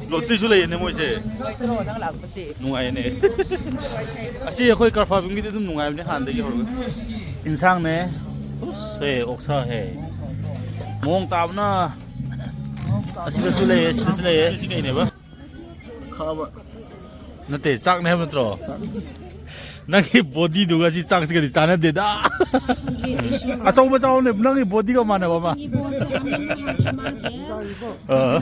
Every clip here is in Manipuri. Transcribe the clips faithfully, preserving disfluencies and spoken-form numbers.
ꯂꯣꯇ꯭ꯔꯤꯁꯨ ꯂꯩꯌꯦꯅꯦ ꯃꯣꯏꯁꯦ꯫ ꯅꯨꯡꯉꯥꯏꯇ꯭ꯔꯣ ꯅꯪ ꯂꯥꯛꯄꯁꯦ? ꯅꯨꯡꯉꯥꯏꯌꯦꯅꯦ꯫ ꯑꯁꯤ ꯑꯩꯈꯣꯏ ꯀꯔꯐꯥꯕꯤꯝꯒꯤꯗꯤ ꯑꯗꯨꯝ ꯅꯨꯡꯉꯥꯏꯕꯅꯦ ꯍꯥꯟꯅꯗꯒꯤ ꯍꯧꯔꯒ꯫ ꯏꯟꯁꯥꯡꯅꯦ꯫ ꯎꯁ ꯍꯦ, ꯑꯣꯛꯁꯥ ꯍꯦ꯫ ꯃꯑꯣꯡ ꯇꯥꯕꯅ꯫ ꯑꯁꯤꯗꯁꯨ ꯂꯩꯌꯦ, ꯑꯁꯤꯗꯁꯨ ꯂꯩꯌꯦ꯫ ꯑꯁꯤ ꯀꯩꯅꯦꯕ? ꯈꯥꯕ꯫ ꯅꯠꯇꯦ, ꯆꯥꯛꯅꯦ ꯍꯥꯏꯕ ꯅꯠꯇ꯭ꯔꯣ? ꯅꯪꯒꯤ ꯕꯣꯗꯤꯗꯨꯒ ꯁꯤ ꯆꯥꯛꯁꯤꯒꯗꯤ ꯆꯥꯟꯅꯗꯦꯗ꯫ ꯑꯆꯧꯕ ꯆꯥꯎꯅꯦ, ꯅꯪꯒꯤ ꯕꯣꯗꯤꯒ ꯃꯥꯟꯅꯕ ꯑꯃ꯫ ꯑꯥ꯫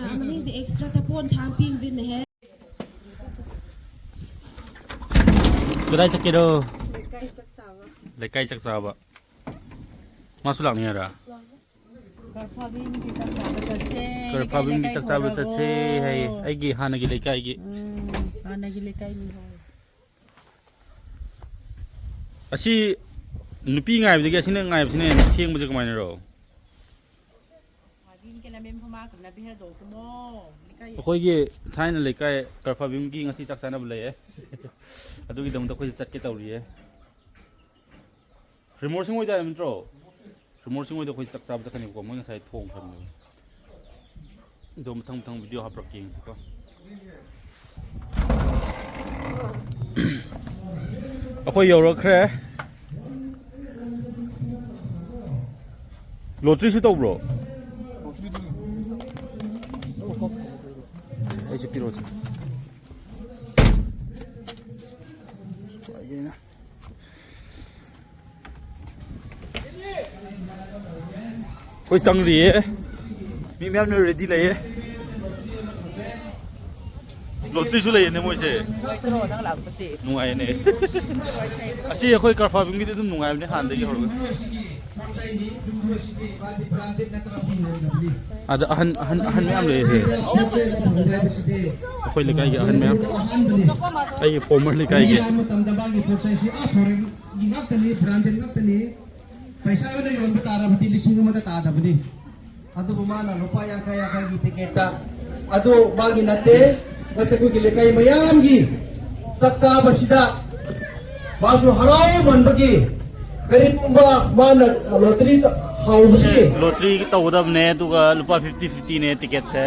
ꯀꯗꯥꯏ ꯆꯠꯀꯦꯔꯣ? ꯂꯩꯀꯥꯏ ꯆꯥꯛ ꯆꯥꯕ꯫ ꯃꯥꯁꯨ ꯂꯥꯛꯅꯤ ꯍꯥꯏꯔ? ꯀꯔꯐꯥꯕꯤꯝꯒꯤ ꯆꯥꯛ ꯆꯥꯕ ꯆꯠꯁꯦ꯫ ꯀꯔꯐꯥꯕꯤꯝꯒꯤ ꯆꯥꯛ ꯆꯥꯕ ꯆꯠꯁꯦ ꯍꯥꯏꯌꯦ꯫ ꯑꯩꯒꯤ ꯍꯥꯟꯅꯒꯤ ꯂꯩꯀꯥꯏꯒꯤ꯫ ꯎꯝ, ꯍꯥꯟꯅꯒꯤ ꯂꯩꯀꯥꯏꯅꯤ ꯍꯥꯏ꯫ ꯑꯁꯤ ꯅꯨꯄꯤ ꯉꯥꯏꯕꯗꯒꯤ ꯑꯁꯤꯅ ꯉꯥꯏꯕꯁꯤꯅ ꯍꯦꯟꯅ ꯊꯦꯡꯕꯁꯦ ꯀꯃꯥꯏꯅꯔꯣ? ꯀꯔꯐꯥꯕꯤꯝ ꯀꯦꯂꯥꯃꯦꯝ ꯐꯃꯥ ꯀꯝꯅ ꯚꯤꯔꯗꯣ ꯀꯨꯃꯣ꯫ ꯂꯩꯀꯥꯏ꯫ ꯑꯩꯈꯣꯏꯒꯤ ꯊꯥꯏꯅ ꯂꯩꯀꯥꯏ ꯀꯔꯐꯥꯕꯤꯝꯒꯤ ꯉꯁꯤ ꯆꯥꯛ ꯆꯥꯅꯕ ꯂꯩꯌꯦ꯫ ꯑꯗꯨꯒꯤꯗꯃꯛꯇ ꯑꯩꯈꯣꯏꯁꯦ ꯆꯠꯀꯦ ꯇꯧꯔꯤꯌꯦ꯫ ꯔꯤꯃꯣꯔꯁꯤꯡ ꯑꯣꯏꯗꯥꯏ ꯅꯠꯇ꯭ꯔꯣ? ꯔꯤꯃꯣꯔꯁꯤꯡ ꯑꯣꯏꯗ ꯑꯩꯈꯣꯏ ꯆꯥꯛ ꯆꯥꯕ ꯆꯠꯀꯅꯤꯕꯀꯣ, ꯃꯣꯏ ꯉꯁꯥꯏ ꯊꯣꯡꯈ꯭ꯔꯕꯅꯦꯕ꯫ ꯑꯗꯣ ꯃꯊꯪ ꯃꯊꯪ ꯚꯤꯗꯤꯑꯣ ꯍꯥꯞꯄꯛꯀꯦ ꯌꯦꯡꯁꯤꯀꯣ꯫ ꯑꯩꯈꯣꯏ ꯌꯧꯔꯛꯈ꯭ꯔꯦ꯫ ꯂꯣꯇ꯭ꯔꯤꯁꯨ ꯇꯧꯕ꯭ꯔꯣ? ꯑꯩꯁꯨ ꯄꯤꯔꯛꯑꯣꯁꯦ꯫ ꯑꯩꯈꯣꯏ ꯆꯪꯔꯤꯌꯦ꯫ ꯃꯤ ꯃꯌꯥꯝꯅ ꯔꯦꯗꯤ ꯂꯩꯌꯦ꯫ ꯂꯣꯇ꯭ꯔꯤꯁꯨ ꯂꯩꯌꯦꯅꯦ ꯃꯣꯏꯁꯦ꯫ ꯅꯨꯡꯉꯥꯏꯇ꯭ꯔꯣ ꯅꯪ ꯂꯥꯛꯄꯁꯦ? ꯅꯨꯡꯉꯥꯏꯌꯦꯅꯦ꯫ ꯑꯁꯤ ꯑꯩꯈꯣꯏ ꯀꯔꯐꯥꯕꯤꯝꯒꯤꯗꯤ ꯑꯗꯨꯝ ꯅꯨꯡꯉꯥꯏꯕꯅꯦ ꯍꯥꯟꯅꯗꯒꯤ ꯍꯧꯔꯒ꯫ ꯑꯗ ꯑꯍꯟ, ꯑꯍꯟ, ꯑꯍꯟ ꯃꯌꯥꯝ ꯂꯩꯌꯦ ꯁꯤ꯫ ꯑꯩꯈꯣꯏ ꯂꯩꯀꯥꯏꯒꯤ ꯑꯍꯟ ꯃꯌꯥꯝ꯫ ꯑꯩꯒꯤ former ꯂꯩꯀꯥꯏꯒꯤ꯫ ꯃꯇꯝꯗ ꯃꯥꯒꯤ ꯄꯣꯠ ꯆꯩꯁꯤ ꯑꯥ foreign ꯒꯤ ꯉꯥꯛꯇꯅꯤ, branded ꯉꯥꯛꯇꯅꯤ꯫ ꯄꯩꯁꯥ ꯑꯣꯏꯅ ꯌꯣꯟꯕ ꯇꯥꯔꯕꯗꯤ ꯂꯤꯁꯤꯡ ꯑꯃꯗ ꯇꯥꯗꯕꯅꯤ꯫ ꯑꯗꯨꯕꯨ ꯃꯥꯅ ꯂꯨꯄꯥ ꯌꯥꯡꯈꯩ ꯌꯥꯡꯈꯩꯒꯤ ꯇꯤꯀꯦꯠꯇ, ꯑꯗꯨ ꯃꯥꯒꯤ ꯅꯠꯇꯦ, ꯃꯁꯤ ꯑꯩꯈꯣꯏꯒꯤ ꯂꯩꯀꯥꯏ ꯃꯌꯥꯝꯒꯤ ꯆꯥꯛ ꯆꯥꯕꯁꯤꯗ ꯃꯥꯁꯨ ꯍꯔꯥꯎꯃꯟꯕꯒꯤ ꯀꯔꯤꯒꯨꯝꯕ ꯃꯥꯅ ꯂꯣꯇꯔꯤ ꯍꯥꯎꯕꯁꯤ ꯂꯣꯇꯔꯤ ꯇꯧꯒꯗꯕꯅꯦ, ꯑꯗꯨꯒ ꯂꯨꯄꯥ fifty fifty ꯅꯦ ꯇꯤꯀꯦꯠꯁꯦ꯫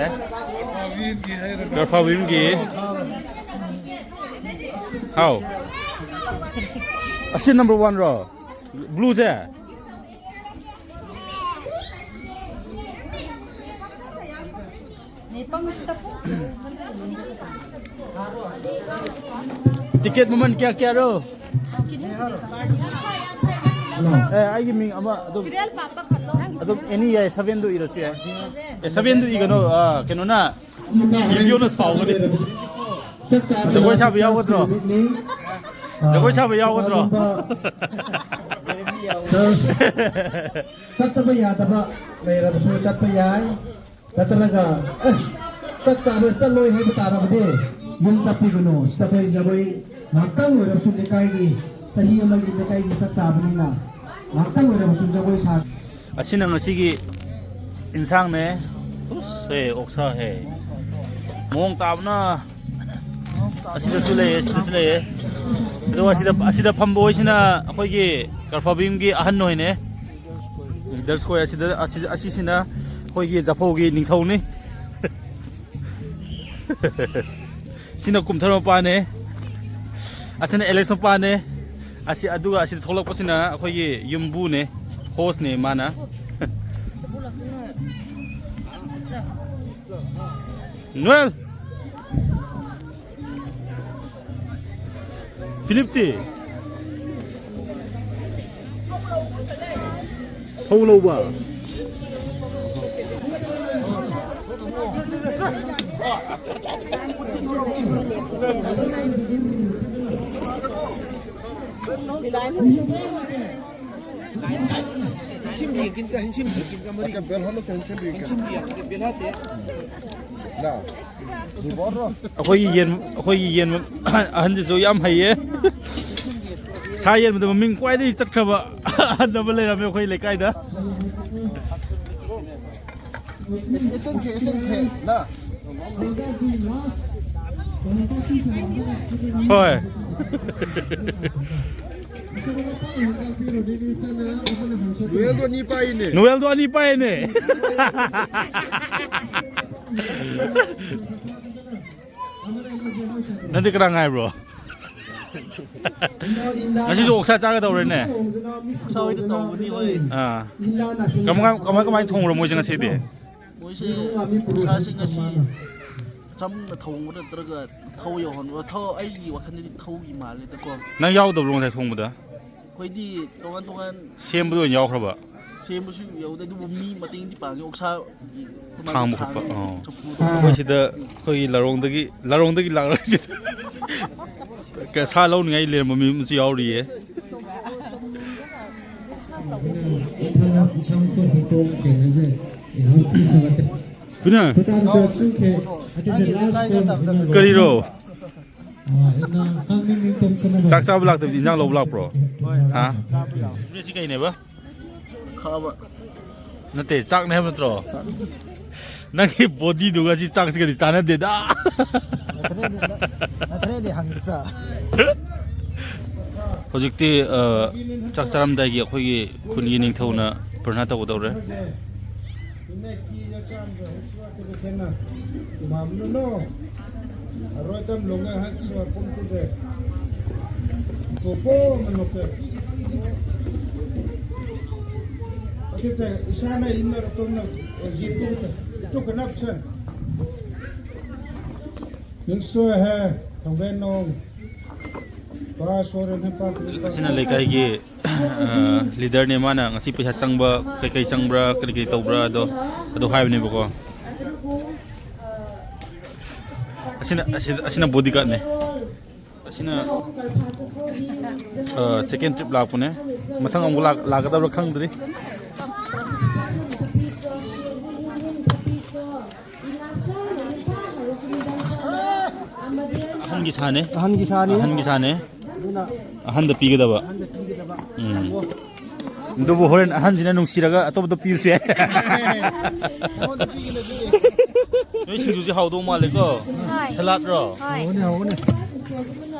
ꯀꯔꯐꯕꯤꯝꯒꯤ꯫ ꯍꯥꯎ꯫ ꯑꯁꯤ ꯅꯝꯕꯔ ꯋꯥꯟ ꯔꯣ? ꯕ꯭ꯂꯨꯁꯦ? ꯇꯤꯀꯦꯠ ꯃꯃꯜ ꯀꯌꯥ ꯀꯌꯥꯔꯣ? ꯑꯦ, ꯑꯩꯒꯤ ꯃꯤꯡ ꯑꯃ ꯑꯗꯨꯝ, ꯑꯗꯨꯝ ꯑꯦꯅꯤ ꯌꯥꯏ, ꯁꯚꯦꯟꯗꯨ ꯏꯔꯁꯨ ꯌꯥꯏ꯫ ꯑꯦ, ꯁꯚꯦꯟꯗꯨ ꯏꯒꯅꯣ, ꯑ, ꯀꯩꯅꯣꯅ, ꯚꯤꯗꯤꯑꯣꯅ ꯁꯥꯎꯒꯅꯤ꯫ ꯖꯒꯣꯏ ꯁꯥꯕ ꯌꯥꯎꯒꯗ꯭ꯔꯣ? ꯖꯒꯣꯏ ꯁꯥꯕ ꯌꯥꯎꯒꯗ꯭ꯔꯣ? ꯆꯠꯇꯕ ꯌꯥꯗꯕ ꯂꯩꯔꯕꯁꯨ ꯆꯠꯄ ꯌꯥꯏ꯫ ꯅꯠꯇ꯭ꯔꯒ, ꯑꯦ, ꯆꯥꯛ ꯆꯥꯕ ꯆꯠꯂꯣꯏ ꯍꯥꯏꯕ ꯇꯥꯔꯕꯗꯤ, ꯌꯨꯝ ꯆꯠꯄꯤꯒꯅꯨ꯫ ꯁꯤꯗ ꯑꯩꯈꯣꯏ ꯖꯒꯣꯏ ꯉꯥꯏꯍꯥꯛꯇꯪ ꯑꯣꯏꯔꯕꯁꯨ ꯂꯩꯀꯥꯏꯒꯤ, ꯆꯍꯤ ꯑꯃꯒꯤ ꯂꯩꯀꯥꯏꯒꯤ ꯆꯥꯛ ꯆꯥꯕꯅꯤꯅ, ꯉꯥꯏꯍꯥꯛꯇꯪ ꯑꯣꯏꯔꯕꯁꯨ ꯖꯒꯣꯏ ꯁꯥ꯫ ꯑꯁꯤꯅ ꯉꯁꯤꯒꯤ ꯏꯟꯁꯥꯡꯅꯦ꯫ ꯎꯁ, ꯍꯦ, ꯑꯣꯛꯁꯥ ꯍꯦ꯫ ꯃꯑꯣꯡ ꯇꯥꯕꯅ꯫ ꯑꯁꯤꯗꯁꯨ ꯂꯩꯌꯦ, ꯑꯁꯤꯗꯁꯨ ꯂꯩꯌꯦ꯫ ꯑꯗꯨꯒ ꯑꯁꯤꯗ, ꯑꯁꯤꯗ ꯐꯝꯕ ꯍꯣꯏꯁꯤꯅ ꯑꯩꯈꯣꯏꯒꯤ ꯀꯔꯐꯕꯤꯝꯒꯤ ꯑꯍꯟ ꯍꯣꯏꯅꯦ꯫ ꯂꯤꯗꯔꯁ ꯈꯣꯏ ꯑꯁꯤꯗ, ꯑꯁꯤꯗ, ꯑꯁꯤꯁꯤꯅ ꯑꯩꯈꯣꯏꯒꯤ ꯖꯐꯧꯒꯤ ꯅꯤꯡꯊꯧꯅꯤ꯫ ꯁꯤꯅ ꯀꯨꯝꯊꯔ ꯃꯄꯥꯅꯦ꯫ ꯑꯁꯤꯅ ꯑꯦꯂꯦꯛꯁ ꯃꯄꯥꯅꯦ꯫ ꯑꯁꯤ, ꯑꯗꯨꯒ ꯑꯁꯤꯗ ꯊꯣꯛꯂꯛꯄꯁꯤꯅ ꯑꯩꯈꯣꯏꯒꯤ ꯌꯨꯝꯕꯨꯅꯦ, ꯍꯣꯁꯅꯦ ꯃꯥꯅ꯫ ꯅꯣꯌꯦꯜ! ꯐꯤꯂꯤꯞꯇꯤ? ꯐꯧ ꯂꯧꯕ? ꯑꯩꯈꯣꯏꯒꯤ ꯌꯦꯟ, ꯑꯩꯈꯣꯏꯒꯤ ꯌꯦꯟ ꯑꯍꯟꯁꯤꯁꯨ ꯌꯥꯝ ꯍꯩꯌꯦ꯫ ꯁꯥ ꯌꯦꯟꯕꯗ ꯃꯃꯤꯡ ꯈ꯭ꯋꯥꯏꯗꯒꯤ ꯆꯠꯈ꯭ꯔꯕ ꯑꯍꯟ ꯑꯃ ꯂꯩꯔꯝꯃꯦ ꯑꯩꯈꯣꯏ ꯂꯩꯀꯥꯏꯗ꯫ ꯍꯣꯏ꯫ ꯅꯣꯌꯦꯜꯗꯣ ꯑꯅꯤ ꯄꯥꯏꯅꯦ꯫ ꯅꯣꯌꯦꯜꯗꯣ ꯑꯅꯤ ꯄꯥꯏꯅꯦ꯫ ꯅꯪꯗꯤ ꯀꯅꯥ ꯉꯥꯏꯕ꯭ꯔꯣ? ꯉꯁꯤꯁꯨ ꯑꯣꯛꯁꯥ ꯆꯥꯒꯗꯧꯔꯦꯅꯦ꯫ ꯑꯣꯛꯁꯥ ꯑꯣꯏꯅ ꯇꯧꯕꯅꯤ, ꯍꯣꯏ꯫ ꯑꯥ꯫ ꯀꯃꯥꯏ ꯀꯃꯥꯏ ꯀꯃꯥꯏ ꯊꯣꯡꯕ꯭ꯔꯣ ꯃꯣꯏꯁꯦ ꯉꯁꯤꯗꯤ? ꯃꯣꯏꯁꯦ ꯁꯥꯁꯤꯡ ꯑꯁꯤ ꯆꯝꯅ ꯊꯣꯡꯕ ꯅꯠꯇ꯭ꯔꯒ ꯊꯧ ꯌꯧꯍꯟꯕ? ꯊꯧ, ꯑꯩꯒꯤ ꯋꯥꯈꯜꯗꯗꯤ ꯊꯧꯒꯤ ꯃꯥꯜꯂꯦꯗꯀꯣ꯫ ꯅꯪ ꯌꯥꯎꯗꯕ꯭ꯔꯣ ꯉꯁꯥꯏ ꯊꯣꯡꯕꯗ? ꯑꯩꯈꯣꯏꯗꯤ ꯇꯣꯉꯥꯟ ꯇꯣꯉꯥꯟ ꯁꯦꯝꯕꯗ ꯑꯣꯏꯅ ꯌꯥꯎꯈ꯭ꯔꯕ? ꯁꯦꯝꯕꯁꯨ ꯌꯥꯎꯗꯦ, ꯑꯗꯨꯕꯨ ꯃꯤ ꯃꯇꯦꯡꯗꯤ ꯄꯥꯡꯉꯦ꯫ ꯑꯣꯛꯁꯥꯒꯤ ꯀꯃꯥꯏꯅ ꯊꯥꯡꯕ ꯈꯣꯠꯄ, ꯊꯥꯡ-, ꯑꯣ꯫ ꯆꯐꯨꯗꯣ꯫ ꯑꯩꯈꯣꯏ ꯁꯤꯗ ꯑꯩꯈꯣꯏꯒꯤ ꯂꯔꯣꯡꯗꯒꯤ, ꯂꯔꯣꯡꯗꯒꯤ ꯂꯥꯛꯂꯒ ꯁꯤꯗ ꯁꯥ ꯂꯧꯅꯤꯡꯉꯥꯏ ꯂꯩꯔꯝꯕ ꯃꯤ ꯑꯃꯁꯨ ꯌꯥꯎꯔꯤꯌꯦ꯫ ꯄꯨꯅ꯫ ꯀꯔꯤꯔꯣ? ꯆꯥꯛ ꯆꯥꯕ ꯂꯥꯛꯇꯕꯗꯤ ꯏꯟꯖꯥꯡ ꯂꯧꯕ ꯂꯥꯛꯄ꯭ꯔꯣ? ꯍꯥ? ꯁꯤ ꯀꯩꯅꯦꯕ? ꯈꯥꯕ꯫ ꯅꯠꯇꯦ, ꯆꯥꯛꯅꯦ ꯍꯥꯏꯕ ꯅꯠꯇ꯭ꯔꯣ? ꯅꯪꯒꯤ ꯕꯣꯗꯤꯗꯨꯒ ꯁꯤ ꯆꯥꯛꯁꯤꯒꯗꯤ ꯆꯥꯟꯅꯗꯦꯗ꯫ ꯅꯊꯔꯦꯗꯤ, ꯅꯊꯔꯦꯗꯤ ꯍꯪꯕꯁꯥ꯫ ꯍꯧꯖꯤꯛꯇꯤ, ꯑ, ꯆꯥꯛ ꯆꯥꯔꯝꯗꯥꯏꯒꯤ ꯑꯩꯈꯣꯏꯒꯤ ꯈꯨꯟꯒꯤ ꯅꯤꯡꯊꯧꯅ ꯄ꯭ꯔꯊꯅꯥ ꯇꯧꯒꯗꯧꯔꯦ꯫ ꯏꯁꯥꯅ ꯏꯟꯅ ꯔꯣꯇꯣꯝꯅ ꯖꯤꯠꯇꯨ ꯆꯨꯀꯅꯞ ꯁꯟ꯫ ꯅꯤꯡꯁꯣ ꯍꯦ, ꯊꯣꯡꯕꯦꯟ ꯅꯣꯡ꯫ ꯄꯥ ꯁꯣꯔꯦ ꯅ ꯄꯥ ꯀꯔꯤ ꯄꯥ꯫ ꯑꯁꯤꯅ ꯂꯩꯀꯥꯏꯒꯤ, ꯑ, ꯂꯤꯗꯔꯅꯦ꯫ ꯃꯥꯅ ꯉꯁꯤ ꯄꯩꯁꯥ ꯆꯪꯕ, ꯀꯩꯀꯩ ꯆꯪꯕ꯭ꯔꯥ, ꯀꯔꯤ ꯀꯔꯤ ꯇꯧꯕ꯭ꯔꯥ, ꯑꯗꯣ, ꯑꯗꯨ ꯍꯥꯏꯕꯅꯦꯕꯀꯣ꯫ ꯑꯁꯤꯅ, ꯑꯁꯤ-, ꯑꯁꯤꯅ ꯕꯣꯗꯤꯒꯥꯔꯗꯅꯦ꯫ ꯑꯁꯤꯅ, ꯑ, ꯁꯦꯀꯦꯟ ꯇ꯭ꯔꯤꯞ ꯂꯥꯛꯄꯅꯦ꯫ ꯃꯊꯪ ꯑꯃꯨꯛ ꯂꯥꯛ-, ꯂꯥꯛꯀꯗꯕ꯭ꯔꯥ ꯈꯪꯗ꯭ꯔꯤ꯫ ꯑꯍꯟꯒꯤ ꯁꯥꯅꯦ꯫ ꯑꯍꯟꯒꯤ ꯁꯥꯅꯤ꯫ ꯑꯍꯟꯒꯤ ꯁꯥꯅꯦ꯫ ꯑꯗꯨꯅ ꯑꯍꯟꯗ ꯄꯤꯒꯗꯕ꯫ ꯑꯍꯟꯗ ꯄꯤꯒꯗꯕ꯫ ꯎꯝ꯫ ꯑꯗꯨꯕꯨ ꯍꯣꯔꯦꯟ ꯑꯍꯟꯁꯤꯅ ꯅꯨꯡꯁꯤꯔꯒ ꯑꯇꯣꯞꯄꯗ ꯄꯤꯔꯁꯨ ꯌꯥꯏ꯫ ꯅꯉꯣꯟꯗ ꯄꯤꯒꯦ ꯂꯩꯕꯤꯒꯦ꯫ ꯅꯣꯏ ꯁꯤꯡꯖꯨꯁꯦ ꯍꯥꯎꯗꯧ ꯃꯥꯜꯂꯦꯀꯣ꯫ ꯍꯣꯏ꯫ ꯁꯂꯥꯗꯔꯣ? ꯍꯣꯏ꯫ ꯍꯥꯎꯒꯅꯤ, ꯍꯥꯎꯒꯅꯤ꯫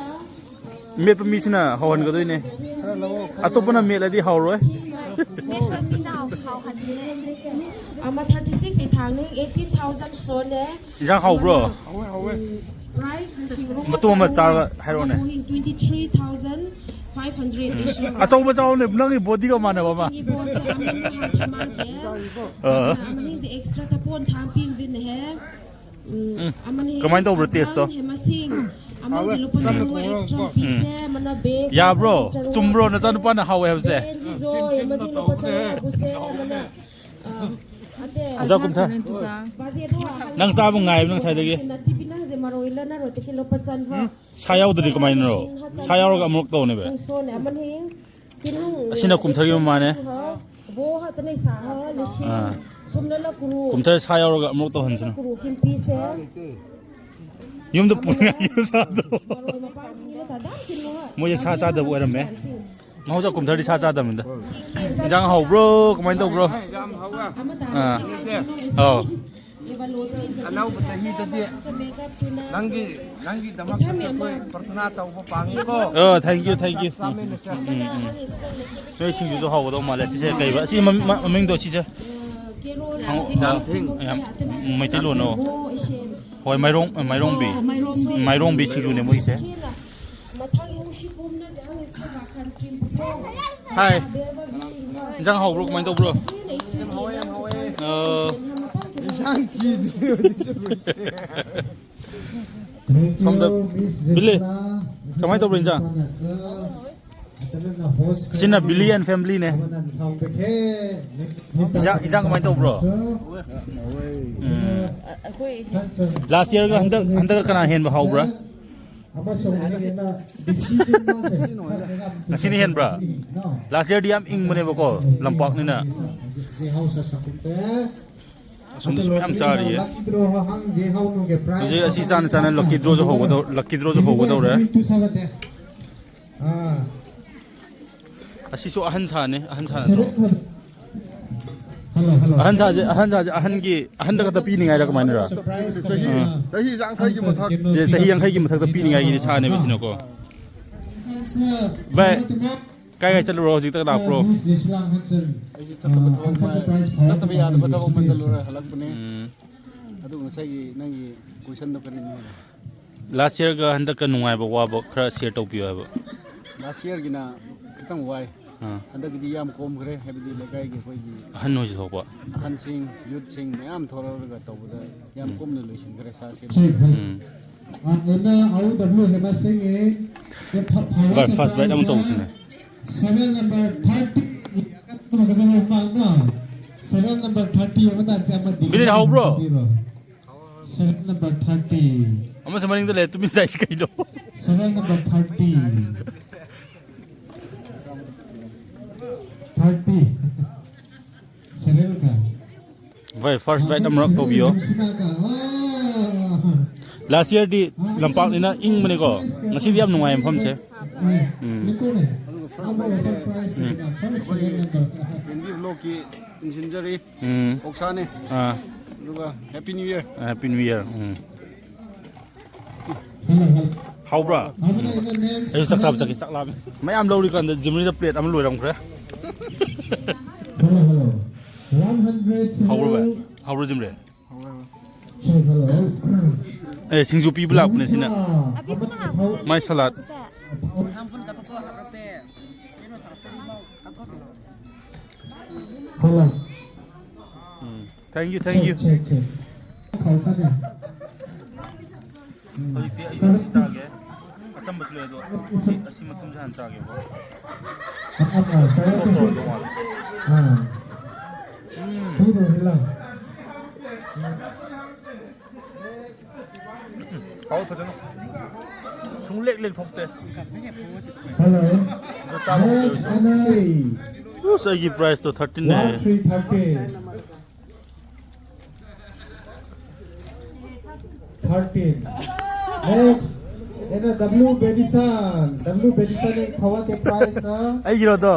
ꯃꯦꯠꯄ ꯃꯤꯁꯤꯅ ꯍꯧꯍꯟꯒꯗꯣꯏꯅꯦ꯫ ꯈꯔ ꯂꯧꯑꯣ, ꯈꯔ ꯑꯇꯣꯞꯄꯅ ꯂꯧꯑꯣ꯫ ꯃꯦꯠꯂꯗꯤ ꯍꯥꯎꯔꯣꯏ꯫ ꯃꯦꯠꯄ ꯃꯤꯅ ꯍꯥꯎꯍꯟꯕꯅꯦ꯫ ꯑꯃ thirty six E ꯊꯥꯡꯅꯤꯡ eighteen thousand ꯁꯣꯜꯂꯦ꯫ ꯏꯟꯖꯥꯡ ꯍꯥꯎꯕ꯭ꯔꯣ? ꯍꯥꯎꯋꯦ, ꯍꯥꯎꯋꯦ꯫ ꯎꯝ, prize ꯂꯤꯁꯤꯡ ꯑꯍꯨꯝ ꯃꯇꯨꯝ ꯑꯃ ꯆꯥꯝꯃꯉꯥ ꯆꯥꯔꯒ ꯍꯥꯏꯔꯛꯑꯣꯅꯦ꯫ ꯃꯇꯨꯝ twenty three thousand five hundred um. ꯑꯆꯧꯕ ꯆꯥꯎꯅꯦ, ꯅꯪꯒꯤ ꯕꯣꯗꯤꯒ ꯃꯥꯟꯅꯕ ꯑꯃ꯫ ꯅꯪꯒꯤ ꯕꯣꯗꯤ ꯑꯃ ꯍꯥꯞꯄ ꯃꯥꯜꯂꯦ꯫ ꯑꯥ꯫ ꯑꯃꯅꯤꯁꯦ ꯑꯦꯛꯁꯇ꯭ꯔꯥ ꯊꯥꯄꯣꯟ ꯊꯥꯡ ꯄꯤꯝꯗꯨꯅꯦꯍꯦ꯫ ꯎꯝ꯫ ꯎꯝ꯫ ꯑꯃꯅꯤ ꯀꯃꯥꯏꯅ ꯇꯧꯕ꯭ꯔꯣ ꯇꯦꯁꯇꯣ? ꯃꯁꯤꯡ꯫ ꯑꯃꯁꯤ ꯂꯨꯄꯥ ꯆꯥꯝꯃꯉꯥ ꯑꯦꯛꯁꯇ꯭ꯔꯥ ꯄꯤꯁꯦ, ꯎꯝ꯫ ꯑꯃꯅ ꯕꯦꯒ ꯌꯥꯕ꯭ꯔꯣ? ꯃꯁꯤꯡ ꯆꯥꯝꯃꯉꯥ ꯆꯨꯝꯕ꯭ꯔꯣ ꯄꯤꯁꯦ꯫ ꯅꯆꯥꯅꯨꯄꯥꯅ ꯍꯥꯎꯋꯦ ꯍꯥꯏꯕꯁꯦ? ꯕꯦꯟꯖꯤꯖꯣꯏ, ꯑꯃꯁꯤ ꯂꯨꯄꯥ ꯆꯥꯝꯃꯉꯥ ꯄꯤꯁꯦ, ꯑꯃꯅ, ꯑ, ꯑꯇꯦ꯫ ꯑꯣꯖꯥ ꯀꯨꯝꯊꯥ꯫ ꯕꯥꯖꯦꯠ ꯍꯣ꯫ ꯅꯪ ꯆꯥꯕ ꯉꯥꯏꯕ ꯅꯪ ꯉꯁꯥꯏꯗꯒꯤ꯫ ꯅꯠꯇꯤꯕꯤ ꯅꯪꯁꯦ ꯃꯔꯣꯏ ꯂꯅꯔꯣ ꯇꯤꯀꯤ ꯂꯨꯄꯥ ꯆꯥꯝꯃꯉꯥ꯫ ꯎꯝ? ꯁꯥ ꯌꯥꯎꯗ꯭ꯔꯗꯤ ꯀꯃꯥꯏꯅꯔꯣ? ꯁꯥ ꯌꯥꯎꯔꯒ ꯑꯃꯨꯔꯛ ꯇꯧꯅꯦꯕ꯫ ꯁꯣꯅꯦ, ꯑꯃꯅꯤ꯫ ꯑꯁꯤꯅ ꯀꯨꯝꯊꯔꯒꯤ ꯃꯃꯥꯅꯦ꯫ ꯕꯣ ꯍꯥꯠꯇꯅ ꯏꯁꯥ ꯂꯤꯁꯤꯡ ꯑꯥ꯫ ꯁꯣꯝꯅ ꯂꯀꯨꯔꯨ꯫ ꯀꯨꯝꯊꯔ ꯁꯥ ꯌꯥꯎꯔꯒ ꯑꯃꯨꯛ ꯇꯧꯍꯟꯁꯤꯅ꯫ ꯀꯨꯔꯨ ꯀꯤꯝꯄꯤꯁꯦ꯫ ꯌꯨꯝꯗ ꯄꯨꯅꯤꯡꯉꯥꯏꯒꯤ ꯁꯥꯗꯣ꯫ ꯃꯔꯣꯏ ꯃꯄꯥꯡ ꯃꯤꯅ ꯇꯥꯗꯥꯝ ꯊꯤꯜꯂꯣ ꯍꯥ꯫ ꯃꯣꯏꯁꯦ ꯁꯥ ꯆꯥꯗꯕ ꯑꯣꯏꯔꯝꯃꯦ꯫ ꯃꯍꯧꯁꯥ ꯀꯨꯝꯊꯔꯗꯤ ꯁꯥ ꯆꯥꯗꯕꯅꯤꯗ꯫ ꯏꯟꯖꯥꯡ ꯍꯥꯎꯕ꯭ꯔꯣ? ꯀꯃꯥꯏꯅ ꯇꯧꯕ꯭ꯔꯣ? ꯑꯥ꯫ ꯑꯧ꯫ ꯑꯅꯧꯕ ꯆꯍꯤꯗꯗꯤ ꯅꯪꯒꯤ, ꯅꯪꯒꯤꯗꯃꯛꯇ ꯑꯩꯈꯣꯏ ꯄ꯭ꯔꯊꯅꯥ ꯇꯧꯕ ꯄꯥꯝꯃꯤꯀꯣ꯫ ꯑꯣ, thank you, thank you꯫ ꯆꯥꯃꯤꯟꯅꯁꯦ꯫ ꯎꯝ, ꯎꯝ, ꯎꯝ꯫ ꯅꯣꯏ ꯁꯤꯡꯖꯨꯁꯨ ꯍꯥꯎꯒꯗꯧ ꯃꯥꯜꯂꯦ꯫ ꯁꯤꯁꯦ ꯀꯩꯕ? ꯑꯁꯤ ꯃꯃꯤꯡ, ꯃ-, ꯃꯃꯤꯡꯗꯣ ꯁꯤꯁꯦ? ꯍꯪꯉꯣ-, ꯌꯥꯝ ꯃꯩꯇꯩꯂꯣꯟ, ꯑꯣ꯫ ꯍꯣꯏ, ꯃꯥꯏꯔꯣꯡ-, ꯃꯥꯏꯔꯣꯡꯕꯤ꯫ ꯃꯥꯏꯔꯣꯡꯕꯤ ꯁꯤꯡꯖꯨꯅꯦ ꯃꯣꯏꯒꯤꯁꯦ꯫ ꯃꯊꯪ ꯍꯥꯏ꯫ ꯏꯟꯖꯥꯡ ꯍꯥꯎꯕ꯭ꯔꯣ? ꯀꯃꯥꯏꯅ ꯇꯧꯕ꯭ꯔꯣ? ꯑ, ꯏꯟꯁꯥꯡ ꯊꯤꯗ꯭ꯔꯤ ꯍꯧꯖꯤꯛꯁꯨ꯫ ꯁꯣꯝꯗ ꯕꯤꯂꯦ, ꯀꯃꯥꯏꯅ ꯇꯧꯕ꯭ꯔꯣ ꯏꯟꯁꯥꯡ? ꯑꯁꯤꯅ ꯕꯤꯂꯤ and family ꯅꯦ꯫ ꯏꯟꯁꯥꯡ, ꯏꯟꯁꯥꯡ ꯀꯃꯥꯏꯅ ꯇꯧꯕ꯭ꯔꯣ? ꯎꯝ꯫ ꯑꯩꯈꯣꯏ last year ꯒ ꯍꯟꯗꯛ, ꯍꯟꯗꯛ ꯀꯅꯥ ꯍꯦꯟꯕ ꯍꯥꯎꯕ꯭ꯔꯥ? ꯉꯁꯤꯅ ꯍꯦꯟꯕ꯭ꯔꯥ? Last year ꯗꯤ ꯌꯥꯝ ꯏꯪꯕꯅꯦꯕꯀꯣ, ꯂꯝꯄꯥꯛꯅꯤꯅ꯫ ꯑꯁꯣꯝꯗꯁꯨ ꯃꯌꯥꯝ ꯆꯥꯔꯤꯌꯦ꯫ ꯍꯧꯖꯤꯛ ꯑꯁꯤ ꯆꯥꯅ ꯆꯥꯅ lucky draw ꯁꯨ ꯍꯧꯒꯗꯧ-, lucky draw ꯁꯨ ꯍꯧꯒꯗꯧꯔꯦ꯫ ꯑꯁꯤꯁꯨ ꯑꯍꯟ ꯁꯥꯅꯤ, ꯑꯍꯟ ꯁꯥꯅ ꯊꯣꯡ-, ꯑꯍꯟ ꯁꯥꯁꯦ, ꯑꯍꯟ ꯁꯥꯁꯦ ꯑꯍꯟꯒꯤ, ꯑꯍꯟꯗ ꯈꯛꯇ ꯄꯤꯅꯤꯡꯉꯥꯏꯔ ꯀꯃꯥꯏꯅꯔ? ꯆꯍꯤ, ꯑꯥ꯫ ꯆꯍꯤ ꯌꯥꯡꯈꯩꯒꯤ ꯃꯊꯛ꯫ ꯁꯦ, ꯆꯍꯤ ꯌꯥꯡꯈꯩꯒꯤ ꯃꯊꯛꯇ ꯄꯤꯅꯤꯡꯉꯥꯏꯒꯤꯅꯤ ꯁꯥꯅꯦꯕ ꯁꯤꯅꯀꯣ꯫ ꯚꯥꯏ, ꯀꯥꯏ ꯀꯥꯏ ꯆꯠꯂꯨꯔꯣ ꯍꯧꯖꯤꯛꯇ ꯂꯥꯛꯄ꯭ꯔꯣ? ꯑꯩꯁꯦ ꯆꯠꯇꯕ ꯊꯕꯛ ꯑꯃ, ꯆꯠꯇꯕ ꯌꯥꯗꯕ ꯊꯕꯛ ꯑꯃ ꯆꯠꯂꯨꯔ ꯍꯜꯂꯛꯄꯅꯦ꯫ ꯎꯝ꯫ ꯑꯗꯨ ꯉꯁꯥꯏꯒꯤ ꯅꯪꯒꯤ questionꯗꯣ ꯀꯔꯤꯅꯣ? Last yearꯒ ꯍꯟꯗꯛꯀ ꯅꯨꯡꯉꯥꯏꯕ ꯋꯥꯕ ꯈꯔ share ꯇꯧꯕꯤꯌꯨ ꯍꯥꯏꯕ꯫ Last yearꯒꯤꯅ ꯈꯤꯇꯪ ꯋꯥꯏ꯫ ꯑꯥ꯫ ꯍꯟꯗꯛꯀꯤꯗꯤ ꯌꯥꯝ ꯀꯣꯝꯈ꯭ꯔꯦ, ꯍꯥꯏꯕꯗꯤ ꯂꯩꯀꯥꯏꯒꯤ ꯑꯩꯈꯣꯏꯒꯤ ꯑꯍꯟ ꯍꯣꯏꯁꯨ ꯊꯣꯛꯄ꯫ ꯑꯍꯟꯁꯤꯡ, youthꯁꯤꯡ ꯃꯌꯥꯝ ꯊꯣꯔꯛꯑꯒ ꯇꯧꯕꯗ ꯌꯥꯝ ꯎꯝ꯫ ꯀꯣꯝꯅ ꯂꯣꯏꯁꯤꯟꯈ꯭ꯔꯦ ꯁꯥꯁꯤ꯫ ꯎꯝ꯫ ꯑ, ꯑꯣꯅꯔ ꯑꯥꯎ ꯗꯕ꯭ꯂꯤꯎ ꯍꯦꯃꯥ ꯁꯤꯡ ꯑꯦ, ꯐ-, ꯐ-, ꯚꯥꯏ, first bite ꯑꯃ ꯇꯧꯁꯤꯅꯦ꯫ Serial number thirty꯫ Serial number thirty ꯑꯃ ꯇꯥꯛꯁꯦ ꯑꯃ ꯗꯤꯂꯤꯠ ꯕꯤꯂꯤꯠ ꯍꯧꯕ꯭ꯔꯣ? ꯇꯧꯕꯤꯔꯣ꯫ Serial number thirty꯫ ꯑꯃꯁꯨ ꯃꯅꯤꯡꯗ ꯂꯩ, ꯇꯨꯃꯤꯟ ꯆꯥꯏꯁꯤ ꯀꯩꯅꯣ? Serial number thirty꯫ Thirty꯫ Serial ꯀ꯫ ꯍꯣꯏ, first bite ꯑꯃꯔꯛ ꯇꯧꯕꯤꯌꯣ꯫ Last yearꯗꯤ ꯂꯝꯄꯥꯛꯅꯤꯅ ꯏꯪꯕꯅꯤꯀꯣ, ꯉꯁꯤꯗꯤ ꯌꯥꯝ ꯅꯨꯡꯉꯥꯏ ꯃꯐꯝꯁꯦ꯫ ꯎꯝ꯫ ꯎꯝ꯫ Vlogꯀꯤ ꯏꯟꯁꯤꯟꯖꯔꯤ꯫ ꯎꯝ꯫ ꯑꯣꯛꯁꯥꯅꯦ꯫ ꯑꯥ꯫ ꯑꯗꯨꯒ Happy New Year꯫ Happy New Year꯫ ꯎꯝ꯫ ꯍꯥꯎꯕ꯭ꯔꯥ? ꯑꯩꯁꯨ ꯆꯥꯛ ꯆꯥꯕ ꯆꯠꯀꯦ, ꯆꯥꯛ ꯂꯥꯝꯃꯦ꯫ ꯃꯌꯥꯝ ꯂꯧꯔꯤꯀꯥꯟꯗ ꯖꯤꯝꯔꯤꯗ plate ꯑꯃ ꯂꯣꯏꯔꯝꯈ꯭ꯔꯦ꯫ ꯍꯥꯎꯕ꯭ꯔꯣ ꯚꯥꯏ? ꯍꯥꯎꯕ꯭ꯔꯣ ꯖꯤꯝꯔꯤ? ꯑꯦ, ꯁꯤꯡꯖꯨ ꯄꯤꯕ ꯂꯥꯛꯄꯅꯦ ꯁꯤꯅ꯫ ꯃꯥꯏ salad꯫ Um. Thank you, thank you꯫ ꯍꯧꯖꯤꯛꯇꯤ ꯑꯩ ꯁꯤ ꯆꯥꯒꯦ꯫ ꯑꯆꯝꯕꯁꯨ ꯂꯩ, ꯑꯗꯣ ꯁꯤ, ꯑꯁꯤ ꯃꯇꯨꯝꯁꯦ ꯍꯥꯟꯅ ꯆꯥꯒꯦꯀꯣ꯫ ꯎꯝ꯫ ꯍꯥꯎ, ꯐꯖꯅ꯫ ꯁꯨꯡꯂꯦꯛ ꯂꯦꯛꯊꯣꯛꯇꯦ꯫ ꯑꯗꯣ ꯆꯥꯕ ꯍꯧꯗ꯭ꯔꯤꯕꯁꯨ꯫ ꯑꯁ, ꯑꯩꯒꯤ priceꯇꯣ thirteenꯅꯦ꯫ Thirteen. Next, ꯑꯦꯅ W Benison. W Benison ꯅ ꯐꯋꯥ ꯀꯦ price, ꯑ? ꯑꯩꯒꯤꯔꯣ ꯑꯗꯣ?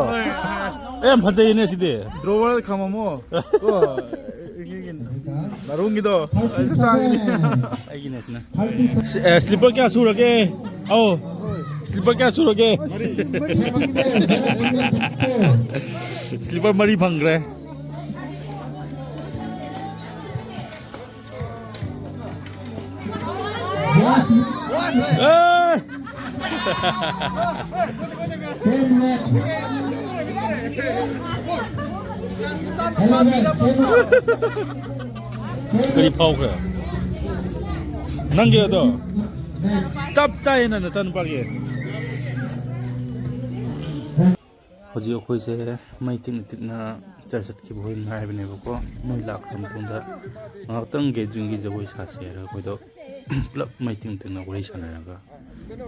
ꯑꯦ, ꯌꯥꯝ ꯐꯖꯩꯅꯦ ꯁꯤꯗꯤ꯫ Drawer ꯈꯝꯃꯝꯃꯣ꯫ ꯀꯣ, ꯅꯥꯔꯣꯡꯒꯤꯗꯣ꯫ ꯑꯩꯁꯨ ꯆꯥꯒꯅꯤ꯫ ꯑꯩꯒꯤꯅꯦ ꯁꯤꯅ꯫ Thirty seven. ꯁꯤ, ꯑꯦ, slipper ꯀꯌꯥ ꯁꯨꯔꯒꯦ? ꯑꯧ꯫ ꯁ꯭ꯂꯤꯞꯄꯔ ꯀꯌꯥ ꯁꯨꯔꯒꯦ? ꯁ꯭ꯂꯤꯞꯄꯔ ꯃꯔꯤ ꯐꯪꯈ꯭ꯔꯦ꯫ ꯑꯦ! ꯀꯔꯤ ꯐꯥꯎꯈ꯭ꯔꯦ? ꯅꯪꯒꯤ ꯑꯗꯣ ꯆꯞ ꯆꯥꯏꯌꯦꯅ ꯅꯆꯥꯅꯨꯄꯥꯒꯤ꯫ ꯍꯧꯖꯤꯛ ꯑꯩꯈꯣꯏꯁꯦ ꯃꯩ ꯇꯤꯛꯅ ꯇꯤꯛꯅ ꯆꯔꯆ ꯆꯠꯈꯤꯕ ꯍꯣꯏ ꯉꯥꯏꯕꯅꯦꯕꯀꯣ꯫ ꯃꯣꯏ ꯂꯥꯛꯈ꯭ꯔ ꯃꯇꯨꯡꯗ ꯉꯥꯏꯍꯥꯛꯇꯪ ꯒꯦꯗꯔꯤꯡꯒꯤ ꯖꯒꯣꯏ ꯁꯥꯁꯦ ꯍꯥꯏꯔꯒ ꯑꯩꯈꯣꯏꯗꯣ ꯄꯨꯂꯞ ꯃꯩ ꯇꯤꯛꯅ ꯇꯤꯛꯅ ꯋꯥꯔꯤ ꯁꯥꯟꯅꯔꯒ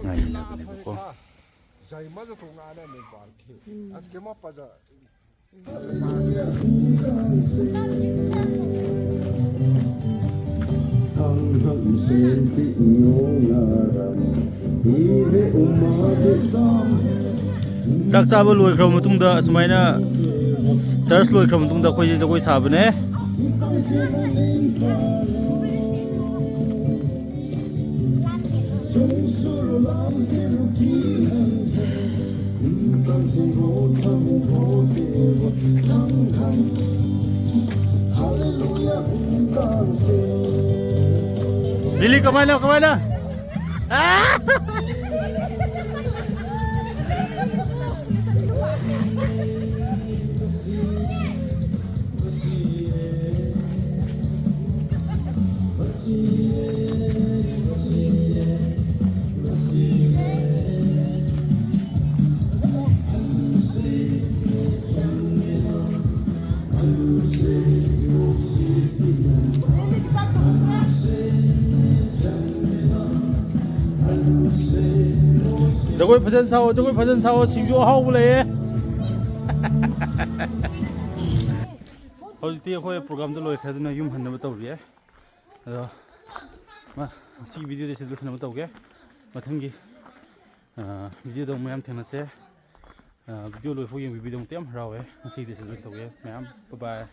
ꯉꯥꯏꯃꯤꯟꯅꯕꯅꯦꯕꯀꯣ꯫ ꯆꯥꯛ ꯆꯥꯕ ꯂꯣꯏꯈ꯭ꯔꯕ ꯃꯇꯨꯡꯗ, ꯑꯁꯨꯃꯥꯏꯅ ꯆꯔꯆ ꯂꯣꯏꯈ꯭ꯔꯕ ꯃꯇꯨꯡꯗ ꯑꯩꯈꯣꯏꯁꯦ ꯖꯒꯣꯏ ꯁꯥꯕꯅꯦ꯫ ꯂꯤꯂꯤ, ꯀꯃꯥꯏꯅ, ꯀꯃꯥꯏꯅ? ꯖꯒꯣꯏ ꯐꯖꯅ ꯁꯥꯑꯣ, ꯖꯒꯣꯏ ꯐꯖꯅ ꯁꯥꯑꯣ, ꯁꯤꯡꯖꯨ ꯑꯍꯥꯎꯕ ꯂꯩꯌꯦ꯫ ꯍꯧꯖꯤꯛꯇꯤ ꯑꯩꯈꯣꯏ ꯄ꯭ꯔꯣꯒꯥꯝꯗꯣ ꯂꯣꯏꯈ꯭ꯔꯦ, ꯑꯗꯨꯅ ꯌꯨꯝ ꯍꯟꯅꯕ ꯇꯧꯔꯤꯌꯦ꯫ ꯑꯗꯣ ꯃ-, ꯉꯁꯤꯒꯤ ꯚꯤꯗꯤꯑꯣꯗꯤ ꯁꯤꯗ ꯂꯣꯏꯁꯤꯟꯅꯕ ꯇꯧꯒꯦ꯫ ꯃꯊꯪꯒꯤ, ꯑ, ꯚꯤꯗꯤꯑꯣꯗ ꯑꯃꯨꯛ ꯃꯌꯥꯝ ꯊꯦꯡꯅꯁꯦ꯫ ꯑ, ꯚꯤꯗꯤꯑꯣ ꯂꯣꯏꯐꯥꯎ ꯌꯦꯡꯕꯤꯕꯗꯣ ꯑꯃꯨꯛꯇ ꯌꯥꯝ ꯍꯔꯥꯎꯋꯦ꯫ ꯉꯁꯤꯒꯤꯗꯤ ꯁꯤꯗ ꯂꯣꯏꯁꯤꯟ ꯇꯧꯒꯦ ꯃꯌꯥꯝ꯫ Bye bye꯫